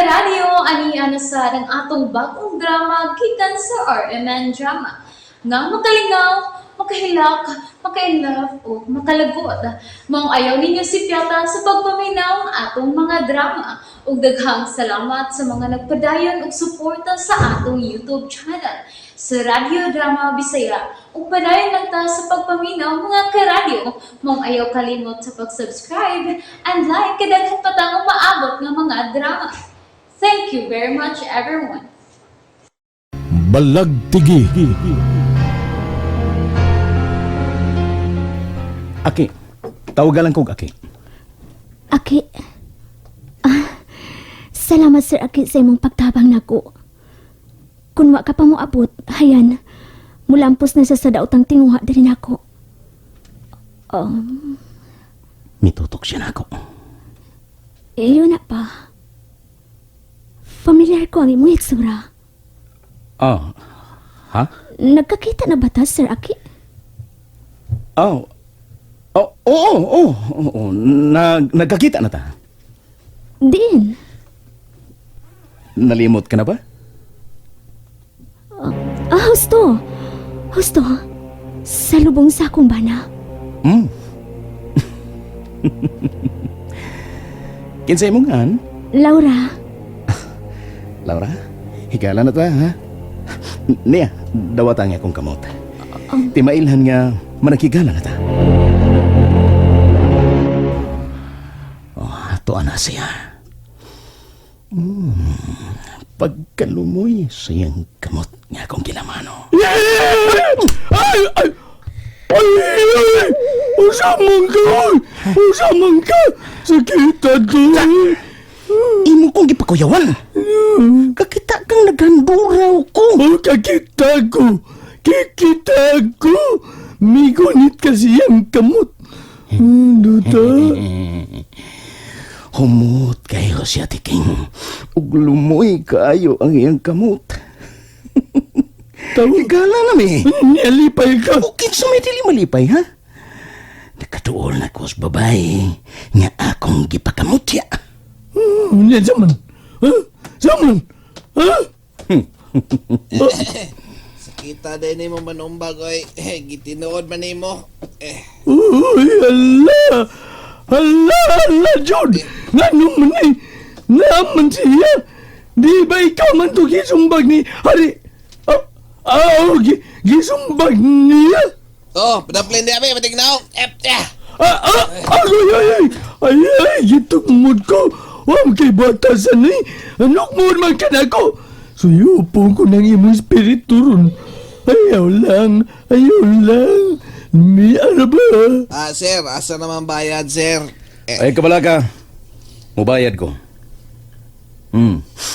Karadyo, ani ana sa ang atong bagong drama gikan sa RMN Drama. Nga makalingaw, makahilak, maka-inlove o makalagot. Maong ayaw ninyo sipyata sa pagpaminaw ang atong mga drama. Ug daghang salamat sa mga nagpadayon og suporta sa atong YouTube channel sa Radyo Drama Bisaya. Ug padayon lang ta sa pagpaminaw, mga karadyo. Maong ayaw kalimot sa pag-subscribe and like kay daghan pa tang umaabot nga mga drama. Thank you very much, everyone. Balagtigi. Aki. Tawagan lang kog Aki. Aki. Ah, salamat, Sir Aki, sa imong pagtabang nako. Kung wa ka pa mo abot, hayan, mulampos na sa daotang tinguha diri nako. Mitutok siya nako. Iyon na pa. Familiar ko ang imong itsura. Oh. Ha? Nagkakita na ba ta, Sir Aki? Oh. Oh, oo, oo, oo. Nagkakita na ta. Diin. Nalimot ka na ba? Ah, husto. Husto. Sa lubong sa akong bana. Kinsa imong an? Laura. Laura, higala na ta, ha? Niya, dawata nga akong kamot. Timailhan nga manakigala na ta. Oh, ato na siya. Pagkalumoy sa iyang kamot nga akong ginamano. Ay! Ay! Ay! Ay! Usa man ka! Oy! Usa man ka! Sakita to! Imo kong gipakuyawan. Kakita kang naghanduraw ko. Oh, kakita ko! Kikita ko! Migunit kasi ang kamot. Duta. Humot kayo siya, Tiking. Ug lumoy kaayo ang iyang kamot. Tawag. Higala na mi. Nalipay ka. Bukid sa may dili malipay, ha? Nakaduol na ko sa babae nga akong gipakamutya. Nya zaman. Ha? Zaman. Ha? Sakita din nimo manumbag oy. Gitinuod man nimo. Eh, Uy, ala! Ala, ala, Jod! Ngano man ni? Naman siya! Di ba ikaw man to gisumbag ni Hari? Ah, ah, oh, gisumbag niya? Oh, padaplin di abi patignaw. Eh, eh. Ah, ah, agoy, ay, ay, ay, ay, gitugmod ko. Wam kay batasan ni. Anok mo man ka na ko. Suyupon ko ng imong espiritu ron. Ayaw lang, ayaw lang. Mi, ano ba? Ah, sir, asa naman bayad, sir? Eh, Ay, kabala ka. Mubayad ko.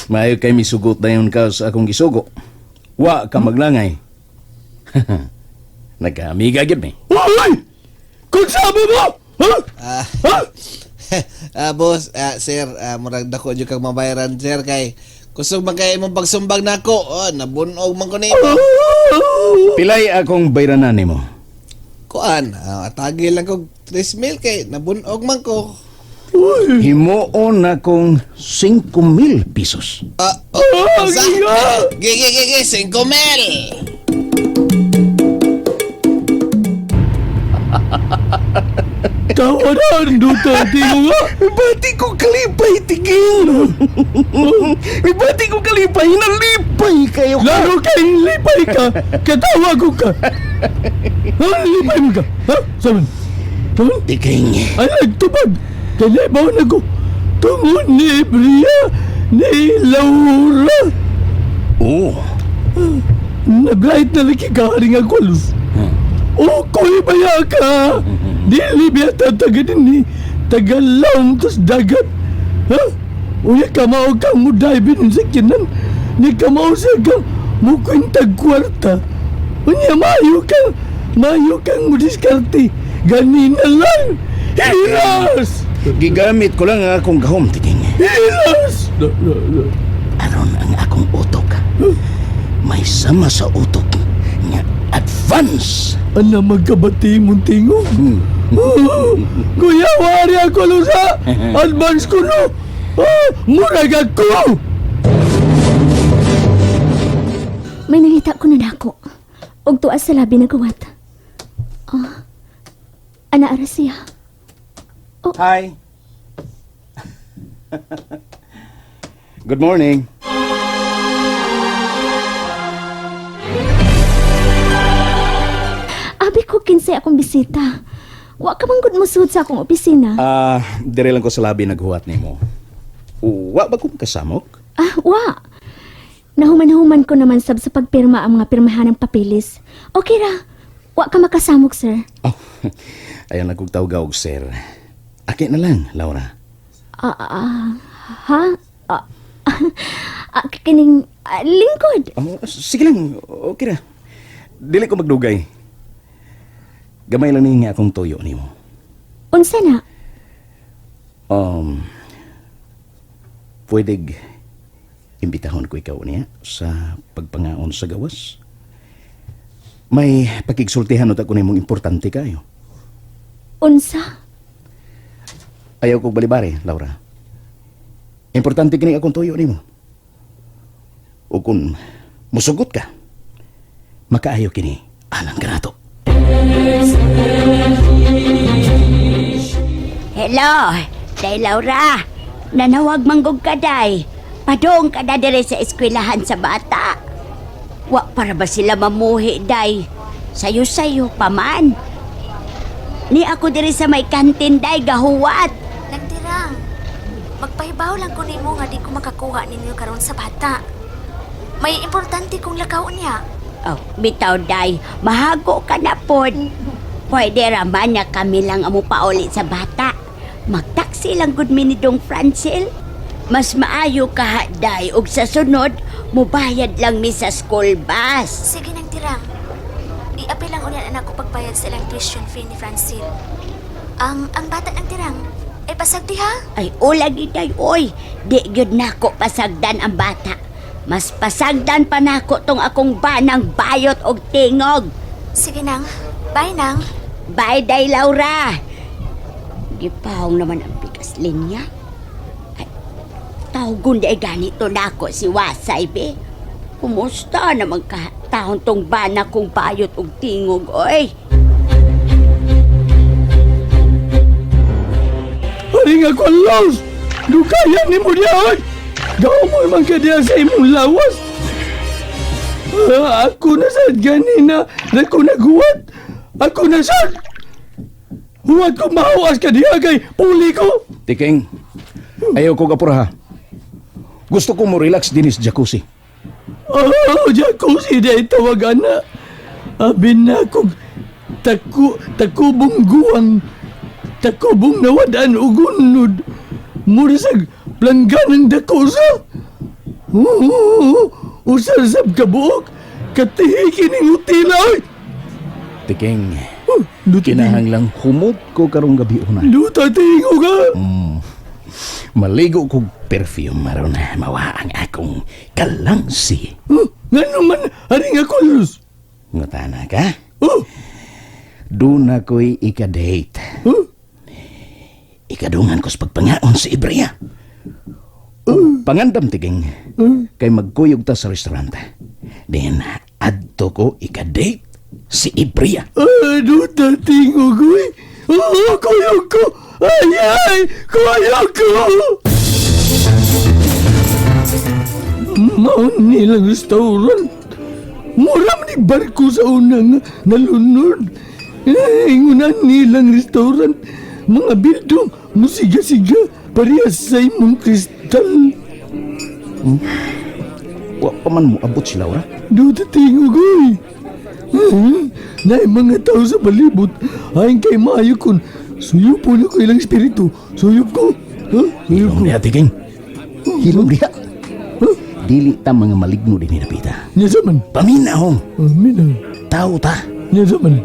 Maayo kay misugot na yun ka sa akong gisugo. Wa ka maglangay. Nagkaamiga gyud mi. Uy! Kung sabi mo! Ha? ah, Ha? ah, boss, ah, sir, ah, murag dako jud kag mabayaran, sir, kay kusog man kay imong pagsumbag nako. Oh, nabunog man ko nimo. Pilay akong bayranan nimo. Kuan, ah, atagi lang kog 3,000 kay nabunog man ko. Uy! Himuon akong 5,000 pesos. Ah, oh, Ah, sa? giga! Gi, gi, gi, gi, 5,000. Tawanan, duta, di mo nga! Bati ko kalipay, tigil! Bati ko kalipay, nalipay kayo ka! Lalo kay lipay ka! Katawa ko ka! Ha? Lipay mo ka! Ha? Sabi? Sabi? Tiking, Ay, nagtubag! Kaya ba na ko? Tungod ni Bria, ni Laura! oh, Nablight na lagi ka haring agwalos. O, koy baya ka! Dili biya tataga din ni Tagalawm tas dagat. Ha? Uya kamao kang mudaybin sa kinan. Ni kamao sa kang mukwintag kwarta. Unya mayo kang mudiskarte. Ganina lang! Hiras! Gigamit ko lang ang akong gahom, Tiking. Hiras! No, no, no. Aron ang akong utok. May sama sa utok nga advance. Ala magkabati mong tingog. Oh, kuya, wari ako lusa. Advance ko no. Ah, murag ako! May nangita ko na nako. Og tuwa sa labi nagawat. Ah, ana ara siya. Hi. Good morning. Abi ko kinsay akong bisita. Wa ka man gud mosud sa akong opisina. Ah, dire lang ko sa labi naghuwat nimo. Wa ba ko makasamok? Ah, wa. Nahuman-human ko naman sab sa pagpirma ang mga pirmahan ng papeles. Okay ra. Wa ka makasamok, sir. Oh, ayaw na kong tawag sir. Aki na lang, Laura. Ah, ah, ha? Ah, ah, kining lingkod. Oh, sige lang, okay ra. Dili ko magdugay. Gamay lang ni nga akong tuyo nimo. Unsa na? Um, pwede imbitahon ko ikaw niya sa pagpangaon sa gawas. May pakigsultihan ako nimong importante kayo. Unsa? Ayaw kog balibari, Laura. Importante kini akong tuyo nimo. O kung musugot ka, makaayo kini alang kanato. Hello, Day Laura. Nanawag manggog ka, Day. Padong ka na dire sa eskwelahan sa bata. Wa para ba sila mamuhi, Day? Sayo-sayo pa man. Ni ako dire sa may kantin, Day, gahuwat. Nagtirang. Magpahibaw lang ko nimo nga di ko makakuha ninyo karon sa bata. May importante kong lakaw niya. Oh, bitaw, Day. Mahago ka na pod. Pwede raman nga kami lang amo pauli sa bata. Magtaksi lang gud mi ni Dong Francel. Mas maayo ka, ha, Day, ug sa sunod, mubayad lang mi sa school bus. Sige nang tirang. Iapil lang unya anak ko pagbayad sa ilang tuition fee ni Francine. Ang bata ng tirang ay pasag diha. Ay, ulagi day, oy. Di gyud nako pasagdan ang bata. Mas pasagdan pa nako tong akong banang bayot og tingog. Sige nang. Bye nang. Bye, Day Laura. Gipahong naman ang bigas linya. Ay, tawgon di ay ganito nako si Wasay, be. Kumusta naman ka taon tong bana kong bayot og tingog, oy? Haring ako ang laos! Dukayan ni mo niya, oy! Gawa mo naman ka diya sa imong lawas! Ah, ako na sad ganina, ako naghuwat! Ako na sad! Huwat ko mahuwas ka diya kay puli ko! Tiking, ayaw ko gapura ha. Gusto ko mo relax dinis jacuzzi. Oh, jacuzzi day tawagan na. Abi na kog taku, takubong guwang, takubong nawadan ugunod. Mura sa plangganang dako sa. Oo, usar sab kabuok, katihikin ning utila oy. Tiking, Oh, duta kinahanglang humot ko karong gabi una. Duta tingo ka. Maligo kog perfume maron mawa ang akong kalangsi. Oh, ngano man haring ako lus. Ngutana ka? Oh, Doon na ko'y ika-date. oh, Ikadungan ko sa pagpangaon si Ibrea. Pangandam tiging, kay magkuyog ta sa restaurante. Then, adto ko ika-date si Ibrea. ah, duta tingo ko eh. Oo, kuyog ko. Ay, ay, kuyog ko. Mao nilang restaurant. Mura man ni barko sa una nga nalunod. Eh, ingunan nilang restaurant. Mga bildong, musiga-siga, parehas sa imong kristal. Wa pa man mo abot si Laura. Duta tingo ko eh. Naay mga tao sa palibot. Ayon kay maayo kun suyop po na ko ilang espiritu. Suyop ko. Ha? Suyop Hilom ko. diha, tiging. Hilom diha. Dili ta mga maligno din ni Napita. Nya sa man. Paminahong, Amina. tao ta. Nya sa man.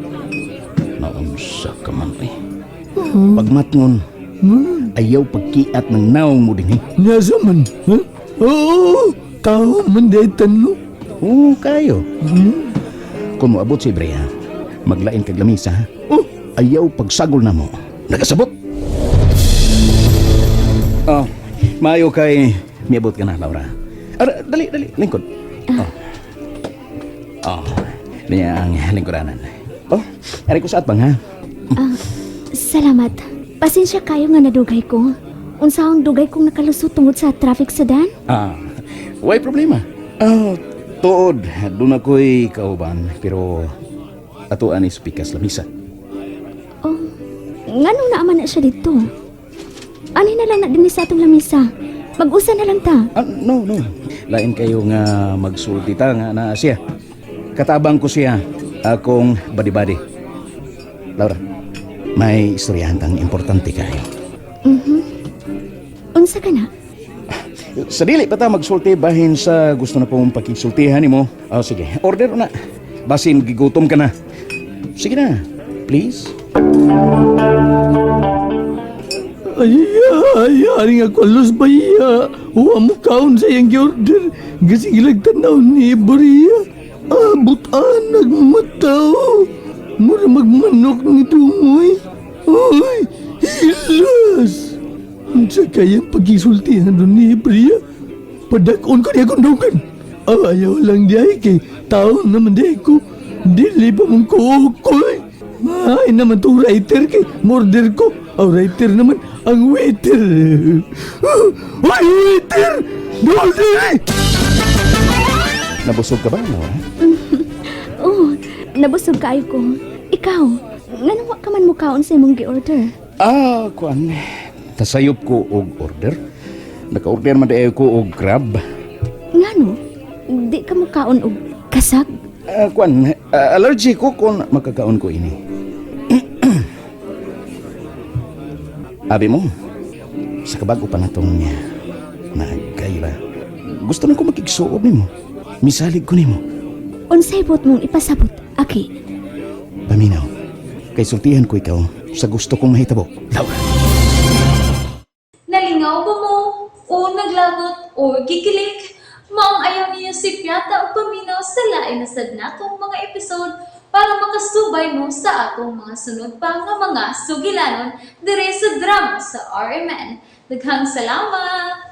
Naunsa ka man eh. Pagmatngon, ayaw pagkiat ng naong mo din eh. Nya sa man. Ha? Oo, tao man dahil tanong. Oo, kayo. Kung moabot si Brea, maglain kag lamisa, ha? Oh, Ayaw pagsagol na mo. Nakasabot! Oh, Maayo kay miabot ka na, Laura. Ara, dali, dali, lingkod. Oh. Oh, niya ang lingkuranan. Oh, ari ko sa atbang ha. Ah, salamat. Pasensya kayo nga nadugay ko. Unsaon dugay kong nakalusot tungod sa traffic sa dan? Ah, way problema. Ah, tuod, doon ako'y kauban, pero atuan is pikas lamisa. Oh, nganong naaman na siya dito? Ani na lang na dinhi sa atong lamisa. Mag-usa na lang ta. Ah, no, no. Lain kayo nga magsulti ta nga na siya. Katabang ko siya akong badi-badi. Laura, may istoryahan tang importante kayo. Unsa ka na? Sa dili pa ta magsulti bahin sa gusto na kong pakigsultihan nimo. Oh, sige, order na. Basin gigutom ka na. Sige na, please. Ay, ay, ari nga kwalos ba iya? Huwa mo kaon sa iyang giorder. Gasigilag tanaw ni Boria. Ah, butaan nagmataw. Mura magmanok ni Dumoy. Ay, hilas. Unsa kayang pagisultihan doon ni Bria? Padakon ko niya kung dunggan. Ah, ayaw lang di ay kay tao naman di ko. Dili pa mong kukoy. Ay naman tong writer kay murder ko. Ang writer naman, ang waiter. Ay, waiter! Dole! Nabusog ka ba, Laura? Oh, nabusog kaayo ko. Ikaw, nganong wa ka man mukaon sa imong gi-order? Ah, kuan. Tasayop ko og order. Naka-order man di ko og grab. Ngano? Di ka mukaon og kasag? Ah, kuan, allergy ko kung makakaon ko ini. Abi mo, sa kabago pa na tong nagkayla. Gusto na ko makigsuob nimo. Misalig ko nimo. Unsay buot mong ipasabot, Aki? Paminaw, kay sultihan ko ikaw sa gusto kong mahitabo. Laura. Nalingaw ba mo? O naglagot o gikilig? Maong ayaw niyo si Piata o paminaw sa lain na sad natong mga episode para makasubay mo sa atong mga sunod pa nga mga sugilanon dire sa drama sa RMN. Daghang salamat!